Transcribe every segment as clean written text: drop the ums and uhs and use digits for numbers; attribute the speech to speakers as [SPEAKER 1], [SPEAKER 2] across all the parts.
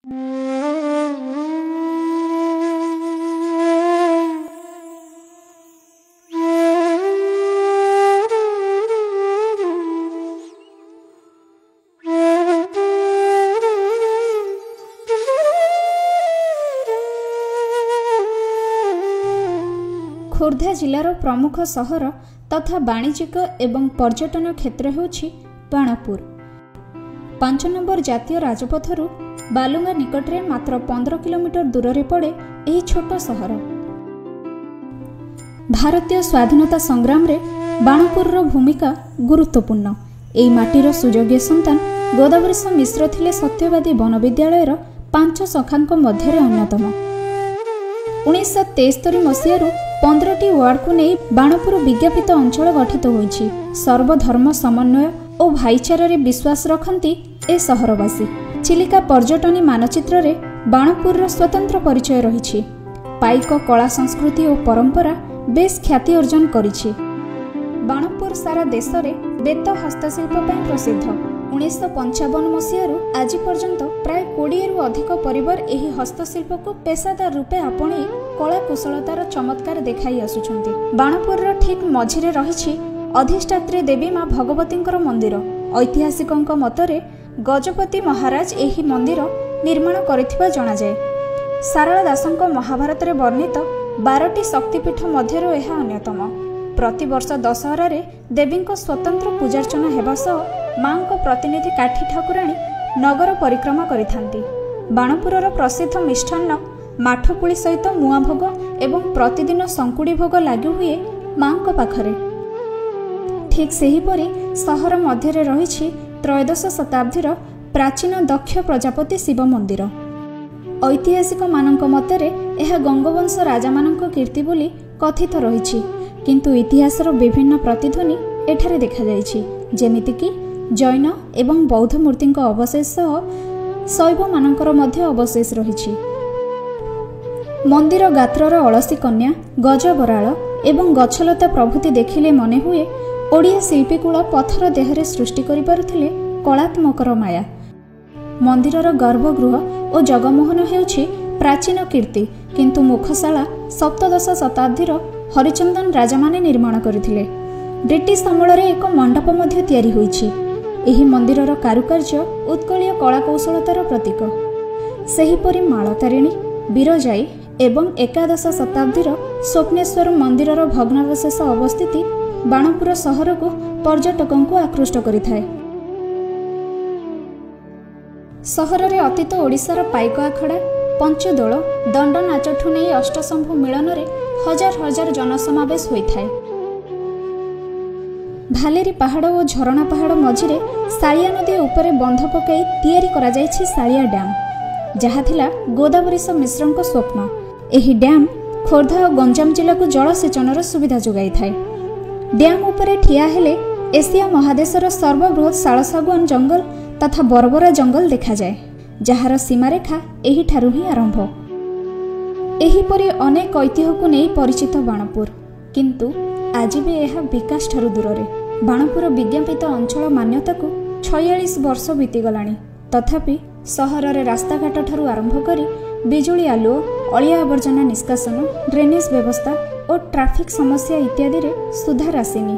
[SPEAKER 1] ଖୋର୍ଦ୍ଧା ଜିଲ୍ଲାର ପ୍ରମୁଖ ସହର ତଥା ବାଣିଜ୍ୟିକ ଏବଂ ପର୍ଯ୍ୟଟନ କ୍ଷେତ୍ର ହେଉଛି ବାଣପୁର। 5 ନମ୍ବର ଜାତୀୟ ରାଜପଥରୁ ବାଲୁଙ୍ଗା ନିକଟରେ ମାତ୍ର 15 କିଲୋମିଟର ଦୂରରେ ପଡ଼େ ଏହି ଛୋଟ ସହର। ଭାରତୀୟ ସ୍ୱାଧୀନତା ସଂଗ୍ରାମରେ ବାଣପୁରର ଭୂମିକା ଗୁରୁତ୍ୱପୂର୍ଣ୍ଣ। ଏହି ମାଟିର ସୁଯୋଗ୍ୟ ସନ୍ତାନ ଗୋଦାବରୀଶ ମିଶ୍ର ଥିଲେ ସତ୍ୟବାଦୀ ବନବିଦ୍ୟାଳୟର 5 ସଖାଙ୍କ ମଧ୍ୟରେ ଅନ୍ୟତମ। 1973 ମସିହାରୁ 15ଟି ୱାର୍ଡକୁ ନେଇ ବାଣପୁର ବିଜ୍ଞାପିତ ଅଞ୍ଚଳ ଗଠିତ ହୋଇଛି। ସର୍ବଧର୍ମ ସମନ୍ୱୟ ଓ ଭାଇଚାରାରେ ବିଶ୍ୱାସ ରଖନ୍ତି ଏ ସହରବାସୀ। ଚିଲିକା ପର୍ଯ୍ୟଟନୀ ମାନଚିତ୍ରରେ ବାଣପୁରର ସ୍ୱତନ୍ତ୍ର ପରିଚୟ ରହିଛି। ପାଇକ କଳା, ସଂସ୍କୃତି ଓ ପରମ୍ପରା ବେଶ୍ ଖ୍ୟାତି ଅର୍ଜନ କରିଛି। ବାଣପୁର ସାରା ଦେଶରେ ବେତ ହସ୍ତଶିଳ୍ପ ପାଇଁ ପ୍ରସିଦ୍ଧ। 1955 ମସିହାରୁ ଆଜି ପର୍ଯ୍ୟନ୍ତ ପ୍ରାୟ 20ରୁ ଅଧିକ ପରିବାର ଏହି ହସ୍ତଶିଳ୍ପକୁ ପେସାଦାର ରୂପେ ଆପଣେଇ କଳା କୁଶଳତାର ଚମତ୍କାର ଦେଖାଇ ଆସୁଛନ୍ତି। ବାଣପୁରର ଠିକ୍ ମଝିରେ ରହିଛି ଅଧିଷ୍ଠାତ୍ରୀ ଦେବୀ ମା ଭଗବତୀଙ୍କର ମନ୍ଦିର। ଐତିହାସିକଙ୍କ ମତରେ ଗଜପତି ମହାରାଜ ଏହି ମନ୍ଦିର ନିର୍ମାଣ କରିଥିବା ଜଣାଯାଏ। ସାରଳା ଦାସଙ୍କ ମହାଭାରତରେ ବର୍ଣ୍ଣିତ 12ଟି ଶକ୍ତିପୀଠ ମଧ୍ୟରୁ ଏହା ଅନ୍ୟତମ। ପ୍ରତିବର୍ଷ ଦଶହରାରେ ଦେବୀଙ୍କ ସ୍ୱତନ୍ତ୍ର ପୂଜାର୍ଚ୍ଚନା ହେବା ସହ ମାଙ୍କ ପ୍ରତିନିଧି କାଠି ଠାକୁରାଣୀ ନଗର ପରିକ୍ରମା କରିଥାନ୍ତି। ବାଣପୁରର ପ୍ରସିଦ୍ଧ ମିଷ୍ଟାନ୍ନ ମାଠପୁଳି ସହିତ ମୁଆଁ ଭୋଗ ଏବଂ ପ୍ରତିଦିନ ଶଙ୍କୁଡ଼ି ଭୋଗ ଲାଗି ହୁଏ ମାଙ୍କ ପାଖରେ। ଠିକ୍ ସେହିପରି ସହର ମଧ୍ୟରେ ରହିଛି ତ୍ରୟୋଦଶ ଶତାବ୍ଦୀର ପ୍ରାଚୀନ ଦକ୍ଷ ପ୍ରଜାପତି ଶିବ ମନ୍ଦିର। ଐତିହାସିକମାନଙ୍କ ମତରେ ଏହା ଗଙ୍ଗବଂଶ ରାଜାମାନଙ୍କ କୀର୍ତ୍ତି ବୋଲି କଥିତ ରହିଛି, କିନ୍ତୁ ଇତିହାସର ବିଭିନ୍ନ ପ୍ରତିଧ୍ୱନି ଏଠାରେ ଦେଖାଯାଇଛି, ଯେମିତିକି ଜୈନ ଏବଂ ବୌଦ୍ଧ ମୂର୍ତ୍ତିଙ୍କ ଅବଶେଷ ସହ ଶୈବମାନଙ୍କର ମଧ୍ୟ ଅବଶେଷ ରହିଛି। ମନ୍ଦିର ଗାତ୍ରର ଅଳସୀ କନ୍ୟା, ଗଜବରାଳ ଏବଂ ଗଛଲତା ପ୍ରଭୃତି ଦେଖିଲେ ମନେହୁଏ ଓଡ଼ିଆ ଶିଳ୍ପୀକୁଳ ପଥର ଦେହରେ ସୃଷ୍ଟି କରିପାରୁଥିଲେ କଳାତ୍ମକର ମାୟା। ମନ୍ଦିରର ଗର୍ଭଗୃହ ଓ ଜଗମୋହନ ହେଉଛି ପ୍ରାଚୀନ କୀର୍ତ୍ତି, କିନ୍ତୁ ମୁଖଶାଳା ସପ୍ତଦଶ ଶତାବ୍ଦୀର ହରିଚନ୍ଦନ ରାଜାମାନେ ନିର୍ମାଣ କରିଥିଲେ। ବ୍ରିଟିଶ ଅମଳରେ ଏକ ମଣ୍ଡପ ମଧ୍ୟ ତିଆରି ହୋଇଛି। ଏହି ମନ୍ଦିରର କାରୁକାର୍ଯ୍ୟ ଉତ୍କଳୀୟ କଳାକୌଶଳତାର ପ୍ରତୀକ। ସେହିପରି ମାଳତାରିଣୀ, ବୀରଜାଇ ଏବଂ ଏକାଦଶ ଶତାବ୍ଦୀର ସ୍ୱପ୍ନେଶ୍ୱର ମନ୍ଦିରର ଭଗ୍ନାବଶେଷ ଅବସ୍ଥିତି ବାଣପୁର ସହରକୁ ପର୍ଯ୍ୟଟକଙ୍କୁ ଆକୃଷ୍ଟ କରିଥାଏ। ସହରରେ ଅତୀତ ଓଡ଼ିଶାର ପାଇକ ଆଖଡ଼ା, ପଞ୍ଚଦୋଳ, ଦଣ୍ଡ ନାଚଠୁ ନେଇ ଅଷ୍ଟଶମ୍ଭୁ ମିଳନରେ ହଜାର ହଜାର ଜନସମାବେଶ ହୋଇଥାଏ। ଭାଲେରୀ ପାହାଡ଼ ଓ ଝରଣା ପାହାଡ଼ ମଝିରେ ଶାଳିଆ ନଦୀ ଉପରେ ବନ୍ଧ ପକାଇ ତିଆରି କରାଯାଇଛି ଶାଳିଆ ଡ୍ୟାମ୍, ଯାହା ଥିଲା ଗୋଦାବରୀଶ ମିଶ୍ରଙ୍କ ସ୍ୱପ୍ନ। ଏହି ଡ୍ୟାମ୍ ଖୋର୍ଦ୍ଧା ଓ ଗଞ୍ଜାମ ଜିଲ୍ଲାକୁ ଜଳସେଚନର ସୁବିଧା ଯୋଗାଇଥାଏ। ଡ୍ୟାମ୍ ଉପରେ ଠିଆ ହେଲେ ଏସିଆ ମହାଦେଶର ସର୍ବବୃହତ୍ ଶାଳସାଗୁଆନ ଜଙ୍ଗଲ ତଥା ବରବରା ଜଙ୍ଗଲ ଦେଖାଯାଏ, ଯାହାର ସୀମାରେଖା ଏହିଠାରୁ ହିଁ ଆରମ୍ଭ। ଏହିପରି ଅନେକ ଐତିହ୍ୟକୁ ନେଇ ପରିଚିତ ବାଣପୁର, କିନ୍ତୁ ଆଜି ବି ଏହା ବିକାଶଠାରୁ ଦୂରରେ। ବାଣପୁର ବିଜ୍ଞାପିତ ଅଞ୍ଚଳ ମାନ୍ୟତାକୁ 46 ବର୍ଷ ବିତିଗଲାଣି, ତଥାପି ସହରରେ ରାସ୍ତାଘାଟଠାରୁ ଆରମ୍ଭ କରି ବିଜୁଳି ଆଲୁଅ, ଅଳିଆ ଆବର୍ଜନା ନିଷ୍କାସନ, ଡ୍ରେନେଜ୍ ବ୍ୟବସ୍ଥା ଓ ଟ୍ରାଫିକ୍ ସମସ୍ୟା ଇତ୍ୟାଦିରେ ସୁଧାର ଆସିନି।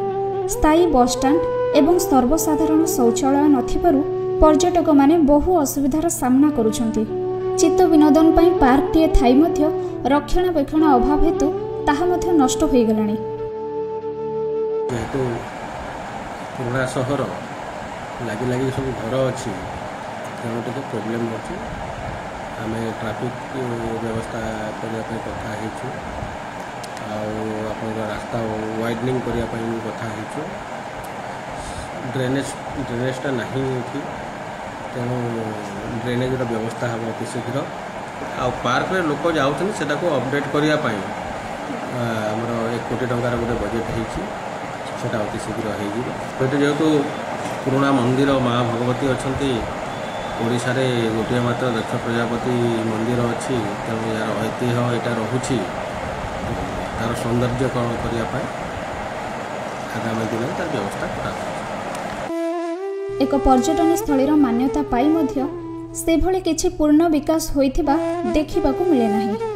[SPEAKER 1] ସ୍ଥାୟୀ ବସ୍ଷ୍ଟାଣ୍ଡ ଏବଂ ସର୍ବସାଧାରଣ ଶୌଚାଳୟ ନଥିବାରୁ ପର୍ଯ୍ୟଟକମାନେ ବହୁ ଅସୁବିଧାର ସାମ୍ନା କରୁଛନ୍ତି। ଚିତ୍ତ ବିନୋଦନ ପାଇଁ ପାର୍କଟିଏ ଥାଇ ମଧ୍ୟ ରକ୍ଷଣାବେକ୍ଷଣ ଅଭାବ ହେତୁ ତାହା ମଧ୍ୟ ନଷ୍ଟ ହୋଇଗଲାଣି।
[SPEAKER 2] ଯେହେତୁ ପୁରୁଣା ସହର, ଲାଗି ଲାଗି ସବୁ ଘର ଅଛି, ତେଣୁ ଟିକେ ପ୍ରୋବ୍ଲେମ୍ ଅଛି। ଆମେ ଟ୍ରାଫିକ୍ ବ୍ୟବସ୍ଥା କରିବା ପାଇଁ କଥା ହେଇଛୁ, ଆଉ ଆପଣଙ୍କ ରାସ୍ତା ୱାଇଡ଼ନିଂ କରିବା ପାଇଁ ବି କଥା ହେଇଛୁ। ଡ୍ରେନେଜ୍ଟା ନାହିଁ ଏଠି, ତେଣୁ ଡ୍ରେନେଜ୍ର ବ୍ୟବସ୍ଥା ହେବ ଅତି ଶୀଘ୍ର। ଆଉ ପାର୍କରେ ଲୋକ ଯାଉଛନ୍ତି, ସେଟାକୁ ଅପଡ଼େଟ୍ କରିବା ପାଇଁ ଆମର 1 କୋଟି ଟଙ୍କାର ଗୋଟେ ବଜେଟ୍ ହେଇଛି, ସେଟା ଅତି ଶୀଘ୍ର ହେଇଯିବ। ଏଠି ଯେହେତୁ ପୁରୁଣା ମନ୍ଦିର, ମା ଭଗବତୀ ଅଛନ୍ତି, ଓଡ଼ିଶାରେ ଗୋଟିଏ ମାତ୍ର ଦକ୍ଷ ପ୍ରଜାପତି ମନ୍ଦିର ଅଛି, ତେଣୁ ଏହାର ଐତିହ୍ୟ ଏଇଟା ରହୁଛି। ତା'ର ସୌନ୍ଦର୍ଯ୍ୟକରଣ କରିବା ପାଇଁ ଆଗାମୀ ଦିନରେ ତାର ବ୍ୟବସ୍ଥା କରାଯାଉଛି।
[SPEAKER 1] ଏକ ପର୍ଯ୍ୟଟନସ୍ଥଳୀର ମାନ୍ୟତା ପାଇ ମଧ୍ୟ ସେଭଳି କିଛି ପୂର୍ଣ୍ଣ ବିକାଶ ହୋଇଥିବା ଦେଖିବାକୁ ମିଳେ ନାହିଁ।